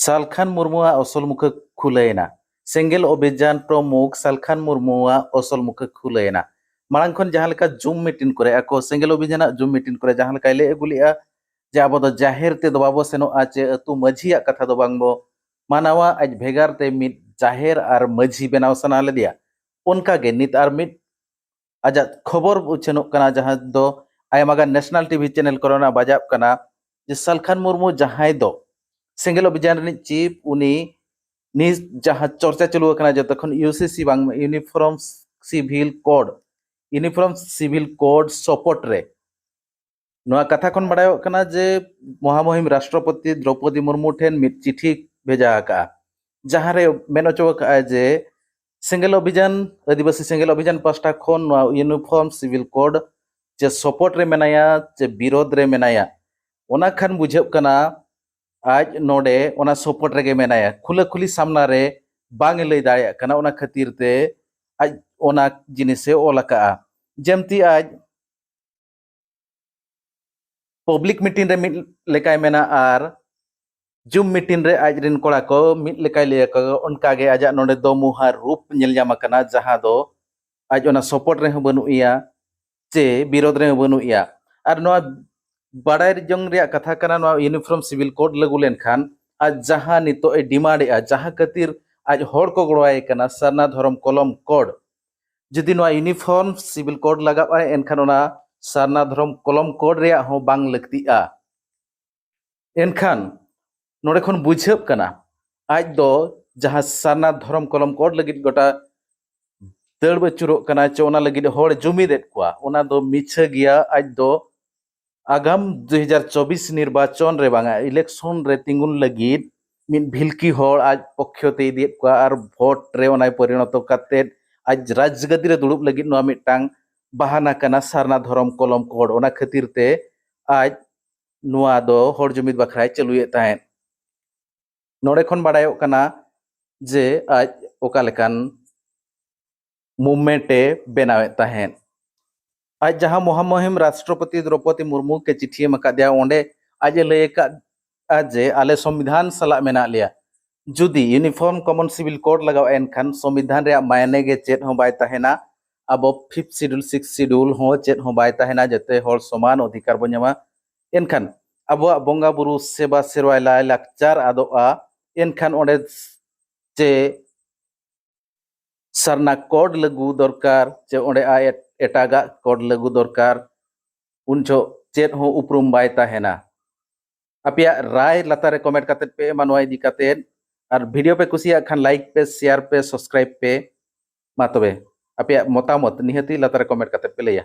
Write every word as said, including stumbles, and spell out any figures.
ᱥᱟᱞᱠᱷᱟᱱ ᱢᱩᱨᱢᱩᱣᱟᱜ ᱚᱥᱚᱞ ᱢᱩᱠᱷᱟᱹ ᱠᱷᱩᱞᱟᱹᱭᱮᱱᱟ᱾ ᱥᱮᱸᱜᱮᱞ ᱚᱵᱷᱤᱡᱟᱱ ᱯᱨᱚᱢᱩᱠᱷ ᱥᱟᱞᱠᱷᱟᱱ ᱢᱩᱨᱢᱩᱣᱟᱜ ᱚᱥᱚᱞ ᱢᱩᱠᱷᱟᱹ ᱠᱷᱩᱞᱟᱹᱭᱮᱱᱟ᱾ ᱢᱟᱲᱟᱝ ᱠᱷᱚᱱ ᱡᱟᱦᱟᱸ ᱞᱮᱠᱟ ᱡᱩᱢ ᱢᱤᱴᱤᱝ ᱠᱚᱨᱮ ᱟᱠᱚ ᱥᱮᱸᱜᱮᱞ ᱚᱵᱷᱤᱡᱟᱱᱟᱜ ᱡᱩᱢ ᱢᱤᱴᱤᱝ ᱠᱚᱨᱮ ᱡᱟᱦᱟᱸ ᱞᱮᱠᱟᱭ ᱞᱟᱹᱭ ᱟᱹᱜᱩ ᱞᱮᱫᱼᱟ ᱡᱮ ᱟᱵᱚ ᱫᱚ ᱡᱟᱦᱮᱨ ᱛᱮᱫᱚ ᱵᱟᱵᱚ ᱥᱮᱱᱚᱜᱼᱟ, ᱪᱮ ᱟᱹᱛᱩ ᱢᱟᱹᱡᱷᱤᱭᱟᱜ ᱠᱟᱛᱷᱟ ᱫᱚ ᱵᱟᱝ ᱵᱚ ᱢᱟᱱᱟᱣᱟ, ᱟᱡ ᱵᱷᱮᱜᱟᱨ ᱛᱮ ᱢᱤᱫ ᱡᱟᱦᱮᱨ ᱟᱨ ᱢᱟᱹᱡᱷᱤ ᱵᱮᱱᱟᱣ ᱥᱟᱱᱟ ᱞᱮᱫᱮᱭᱟ, ᱚᱱᱠᱟ ᱜᱮ ᱱᱤᱛ ᱟᱨ ᱢᱤᱫ ᱟᱡᱟᱜ ᱠᱷᱚᱵᱚᱨ ᱩᱪᱷᱟᱹᱱᱚᱜ ᱠᱟᱱᱟ, ᱡᱟᱦᱟᱸ ᱫᱚ ᱟᱭᱢᱟ ᱜᱟᱱ ᱱᱮᱥᱱᱟᱞ ᱴᱤᱵᱷᱤ ᱪᱮᱱᱮᱞ ᱠᱚᱨᱮ ᱚᱱᱟ ᱵᱟᱡᱟᱜ ᱠᱟᱱᱟ, ᱡᱮ ᱥᱟᱞᱠᱷᱟᱱ ᱢᱩᱨᱢᱩ, ᱡᱟᱦᱟᱸᱭ ᱫᱚ ᱥᱮᱸᱜᱮᱞ ᱚᱵᱷᱤᱡᱟᱱ ᱨᱤᱱᱤᱡ ᱪᱤᱯ, ᱩᱱᱤ ᱱᱤᱛ ᱡᱟᱦᱟᱸ ᱪᱚᱨᱪᱟ ᱪᱟᱹᱞᱩ ᱟᱠᱟᱱᱟ, ᱡᱚᱛᱚ ᱠᱷᱚᱱ ᱤᱭᱩᱥᱤᱥᱤ ᱵᱟᱝ, uniform civil code, uniform civil code ᱥᱚᱯᱚᱴ ᱨᱮ ᱱᱚᱣᱟ ᱠᱟᱛᱷᱟ ᱠᱷᱚᱱ ᱵᱟᱲᱟᱭᱚᱜ ᱠᱟᱱᱟ ᱡᱮ ᱢᱚᱦᱟᱢᱩᱦᱤᱢ ᱨᱟᱥᱴᱨᱚᱯᱚᱛᱤ ᱫᱨᱚᱯᱚᱫᱤ ᱢᱩᱨᱢᱩ ᱴᱷᱮᱱ ᱢᱤᱫ ᱪᱤᱴᱷᱤ ᱵᱷᱮᱡᱟ ᱟᱠᱟᱫᱼᱟ, ᱡᱟᱦᱟᱸ ᱨᱮ ᱢᱮᱱ ᱦᱚᱪᱚ ᱟᱠᱟᱫᱼᱟᱭ ᱡᱮ ᱥᱮᱸᱜᱮᱞ ᱚᱵᱷᱤᱡᱟᱱ, ᱟᱹᱫᱤᱵᱟᱹᱥᱤ ᱥᱮᱸᱜᱮᱞ ᱚᱵᱷᱤᱡᱟᱱ ᱯᱟᱦᱴᱟ ᱠᱷᱚᱱ ᱱᱚᱣᱟ ᱤᱭᱩᱱᱤᱯᱷᱚᱨᱢ ᱥᱤᱵᱷᱤᱞ ᱠᱳᱰ ᱪᱮ ᱥᱚᱯᱚᱴ ᱨᱮ ᱢᱮᱱᱟᱭᱟ ᱪᱮ ᱵᱤᱨᱳᱫᱷ ᱨᱮ ᱢᱮᱱᱟᱭᱟ, ᱚᱱᱟ ᱠᱷᱟᱱ ᱵᱩᱡᱷᱟᱹᱜ ᱠᱟᱱᱟ ᱟᱡ ᱱᱚᱰᱮ ᱚᱱᱟ ᱥᱚᱯᱚᱴ ᱨᱮᱜᱮ ᱢᱮᱱᱟᱭᱟ᱾ ᱠᱷᱩᱞᱟᱹ ᱠᱷᱩᱞᱤ ᱥᱟᱢᱱᱟ ᱨᱮ ᱵᱟᱝ ᱮ ᱞᱟᱹᱭ ᱫᱟᱲᱮᱭᱟᱜ ᱠᱟᱱᱟ, ᱚᱱᱟ ᱠᱷᱟᱹᱛᱤᱨ ᱛᱮ ᱟᱡ ᱚᱱᱟ ᱡᱤᱱᱤᱥᱮ ᱚᱞ ᱟᱠᱟᱜᱼᱟ᱾ ᱡᱮᱢᱛᱤ ᱟᱡ ᱯᱟᱵᱽᱞᱤᱠ ᱢᱤᱴᱤᱝ ᱨᱮ ᱢᱤᱫ ᱞᱮᱠᱟᱭ ᱢᱮᱱᱟ ᱟᱨ ᱡᱩᱢ ᱢᱤᱴᱤᱝ ᱨᱮ ᱟᱡ ᱨᱮᱱ ᱠᱚᱲᱟ ᱠᱚ ᱢᱤᱫ ᱞᱮᱠᱟᱭ ᱞᱟᱹᱭ ᱟᱠᱚ, ᱚᱱᱠᱟ ᱜᱮ ᱟᱡᱟᱜ ᱱᱚᱰᱮ ᱫᱚ ᱢᱩᱦᱟ ᱨᱩᱯ ᱧᱮᱞ ᱧᱟᱢ ᱟᱠᱟᱱᱟ, ᱡᱟᱦᱟᱸ ᱫᱚ ᱟᱡ ᱚᱱᱟ ᱥᱚᱯᱚᱴ ᱨᱮᱦᱚᱸ ᱵᱟᱹᱱᱩᱜ ᱮᱭᱟ ᱪᱮ ᱵᱤᱨᱳᱫᱷ ᱨᱮᱦᱚᱸ ᱵᱟᱹᱱᱩᱜ ᱮᱭᱟ᱾ ᱟᱨ ᱱᱚᱣᱟ ᱵᱟᱲᱟᱭ ᱡᱚᱝ ᱨᱮᱭᱟᱜ ᱠᱟᱛᱷᱟ ᱠᱟᱱᱟ, ᱱᱚᱣᱟ ᱤᱭᱩᱱᱤᱯᱷᱚᱨᱢ ᱥᱤᱵᱷᱤᱞ ᱠᱳᱰ ᱞᱟᱹᱜᱩ ᱞᱮᱱᱠᱷᱟᱱ ᱟᱡ ᱡᱟᱦᱟᱸ ᱱᱤᱛᱚᱜ ᱮ ᱰᱤᱢᱟᱱᱰ ᱮᱜᱼᱟ, ᱡᱟᱦᱟᱸ ᱠᱷᱟᱹᱛᱤᱨ ᱟᱡ ᱦᱚᱲ ᱠᱚ ᱜᱚᱲᱚᱣᱟᱭ ᱠᱟᱱᱟ, ᱥᱟᱨᱱᱟ ᱫᱷᱚᱨᱚᱢ ᱠᱚᱞᱚᱢ ᱠᱳᱰ, ᱡᱩᱫᱤ ᱱᱚᱣᱟ ᱤᱭᱩᱱᱤᱯᱷᱚᱨᱢ ᱥᱤᱵᱷᱤᱞ ᱠᱳᱰ ᱞᱟᱜᱟᱜᱼᱟ, ᱮᱱᱠᱷᱟᱱ ᱚᱱᱟ ᱥᱟᱨᱱᱟ ᱫᱷᱚᱨᱚᱢ ᱠᱚᱞᱚᱢ ᱠᱳᱰ ᱨᱮᱭᱟᱜ ᱦᱚᱸ ᱵᱟᱝ ᱞᱟᱹᱠᱛᱤᱜᱼᱟ᱾ ᱮᱱᱠᱷᱟᱱ ᱱᱚᱰᱮ ᱠᱷᱚᱱ ᱵᱩᱡᱷᱟᱹᱜ ᱠᱟᱱᱟ, ᱟᱡ ᱫᱚ ᱡᱟᱦᱟᱸ ᱥᱟᱨᱱᱟ ᱫᱷᱚᱨᱚᱢ ᱠᱚᱞᱚᱢ ᱠᱳᱰ ᱞᱟᱹᱜᱤᱫ ᱜᱚᱴᱟ ᱫᱟᱹᱲ ᱟᱹᱪᱩᱨᱚᱜ ᱠᱟᱱᱟ ᱪᱮ ᱚᱱᱟ ᱞᱟᱹᱜᱤᱫ ᱦᱚᱲ ᱡᱩᱢᱤᱫᱮᱫ ᱠᱚᱣᱟ, ᱚᱱᱟ ᱫᱚ ᱢᱤᱪᱷᱟᱹ ᱜᱮᱭᱟ᱾ ᱟᱡ ᱫᱚ ᱟᱜᱟᱢ ᱫᱩ ᱦᱟᱡᱟᱨ ᱪᱚᱵᱵᱤᱥ ᱱᱤᱨᱵᱟᱪᱚᱱ ᱨᱮ ᱵᱟᱝᱟ, ᱤᱞᱮᱠᱥᱚᱱ ᱨᱮ ᱛᱤᱸᱜᱩᱱ ᱞᱟᱹᱜᱤᱫ ᱢᱤᱫ ᱵᱷᱤᱞᱠᱤ ᱦᱚᱲ ᱟᱡ ᱯᱚᱠᱠᱷᱚ ᱛᱮ ᱤᱫᱤᱭᱮᱫ ᱠᱚᱣᱟ ᱟᱨ ᱵᱷᱳᱴ ᱨᱮ ᱚᱱᱟᱭ ᱯᱚᱨᱤᱱᱚᱛᱚ ᱠᱟᱛᱮᱫ ᱟᱡ ᱨᱟᱡᱽᱜᱟᱹᱫᱤ ᱨᱮ ᱫᱩᱲᱩᱵ ᱞᱟᱹᱜᱤᱫ ᱱᱚᱣᱟ ᱢᱤᱫᱴᱟᱝ ᱵᱟᱦᱟᱱᱟ ᱠᱟᱱᱟ ᱥᱟᱨᱱᱟ ᱫᱷᱚᱨᱚᱢ ᱠᱚᱞᱚᱢ ᱠᱳᱰ᱾ ᱚᱱᱟ ᱠᱷᱟᱹᱛᱤᱨ ᱛᱮ ᱟᱡ ᱱᱚᱣᱟ ᱫᱚ ᱦᱚᱲ ᱡᱩᱢᱤᱫ ᱵᱟᱠᱷᱨᱟᱭ ᱪᱟᱹᱞᱩᱭᱮᱫ ᱛᱟᱦᱮᱸᱫ᱾ ᱱᱚᱰᱮ ᱠᱷᱚᱱ ᱵᱟᱲᱟᱭᱚᱜ ᱠᱟᱱᱟ ᱡᱮ ᱟᱡ ᱚᱠᱟ ᱞᱮᱠᱟᱱ ᱢᱩᱵᱷᱢᱮᱱᱴ ᱮ ᱵᱮᱱᱟᱣᱮᱫ ᱛᱟᱦᱮᱸᱫ᱾ ᱟᱡ ᱡᱟᱦᱟᱸ ᱢᱚᱦᱟᱢᱚᱦᱤᱢ ᱨᱟᱥᱴᱨᱚᱯᱚᱛᱤ ᱫᱨᱚᱯᱚᱫᱤ ᱢᱩᱨᱢᱩ ᱠᱮ ᱪᱤᱴᱷᱤ ᱮᱢ ᱟᱠᱟᱫᱮᱭᱟ, ᱚᱸᱰᱮ ᱟᱡ ᱮ ᱞᱟᱹᱭ ᱟᱠᱟᱫ ᱡᱮ ᱟᱞᱮ ᱥᱚᱝᱵᱤᱫᱷᱟᱱ ᱥᱟᱞᱟᱜ ᱢᱮᱱᱟᱜ ᱞᱮᱭᱟ᱾ ᱡᱩᱫᱤ Uniform Common Civil Code ᱞᱟᱜᱟᱣ ᱮᱱᱠᱷᱟᱱ ᱥᱚᱝᱵᱤᱫᱷᱟᱱ ᱨᱮᱭᱟᱜ ᱢᱟᱭᱱᱮ ᱜᱮ ᱪᱮᱫ ᱦᱚᱸ ᱵᱟᱭ ᱛᱟᱦᱮᱱᱟ᱾ ᱟᱵᱚ Fifth Schedule, Sixth Schedule ᱦᱚᱸ ᱪᱮᱫ ᱦᱚᱸ ᱵᱟᱭ ᱛᱟᱦᱮᱱᱟ, ᱡᱚᱛᱚ ᱦᱚᱲ ᱥᱚᱢᱟᱱ ᱚᱫᱷᱤᱠᱟᱨ ᱵᱚᱱ ᱧᱟᱢᱟ᱾ ᱮᱱᱠᱷᱟᱱ ᱟᱵᱚᱣᱟᱜ ᱵᱚᱸᱜᱟ ᱵᱩᱨᱩ, ᱥᱮᱵᱟ ᱥᱮᱨᱣᱟ, ᱞᱟᱭ ᱞᱟᱠᱪᱟᱨ ᱟᱫᱚᱜᱼᱟ᱾ ᱮᱱᱠᱷᱟᱱ ᱚᱸᱰᱮ ᱪᱮ ᱥᱟᱨᱱᱟ ᱠᱳᱰ ᱞᱟᱹᱜᱩ ᱫᱚᱨᱠᱟᱨ, ᱪᱮ ᱚᱸᱰᱮ ᱟᱭ ᱮᱴᱟᱜᱟᱜ ᱠᱳᱰ ᱞᱟᱹᱜᱩ ᱫᱚᱨᱠᱟᱨ, ᱩᱱ ᱡᱚᱦᱚᱜ ᱪᱮᱫ ᱦᱚᱸ ᱩᱯᱨᱩᱢ ᱵᱟᱭ ᱛᱟᱦᱮᱱᱟ᱾ ᱟᱯᱮᱭᱟᱜ ᱨᱟᱭ ᱞᱟᱛᱟᱨ ᱨᱮ ᱠᱚᱢᱮᱱᱴ ᱠᱟᱛᱮ ᱯᱮ ᱮᱢᱟ ᱱᱚᱣᱟ ᱤᱫᱤ ᱠᱟᱛᱮ᱾ ᱟᱨ ᱵᱷᱤᱰᱤᱭᱳ ᱯᱮ ᱠᱩᱥᱤᱭᱟᱜ ᱠᱷᱟᱱ ᱞᱟᱭᱤᱠ ᱯᱮ, ᱥᱮᱭᱟᱨ ᱯᱮ, ᱥᱟᱵᱥᱠᱨᱟᱭᱤᱵ ᱯᱮ᱾ ᱢᱟ ᱛᱚᱵᱮ ᱟᱯᱮᱭᱟᱜ ᱢᱚᱛᱟᱢᱚᱛ ᱱᱤᱦᱟᱹᱛᱤ ᱞᱟᱛᱟᱨ ᱨᱮ ᱠᱚᱢᱮᱱᱴ ᱠᱟᱛᱮ ᱯᱮ ᱞᱟᱹᱭᱟ᱾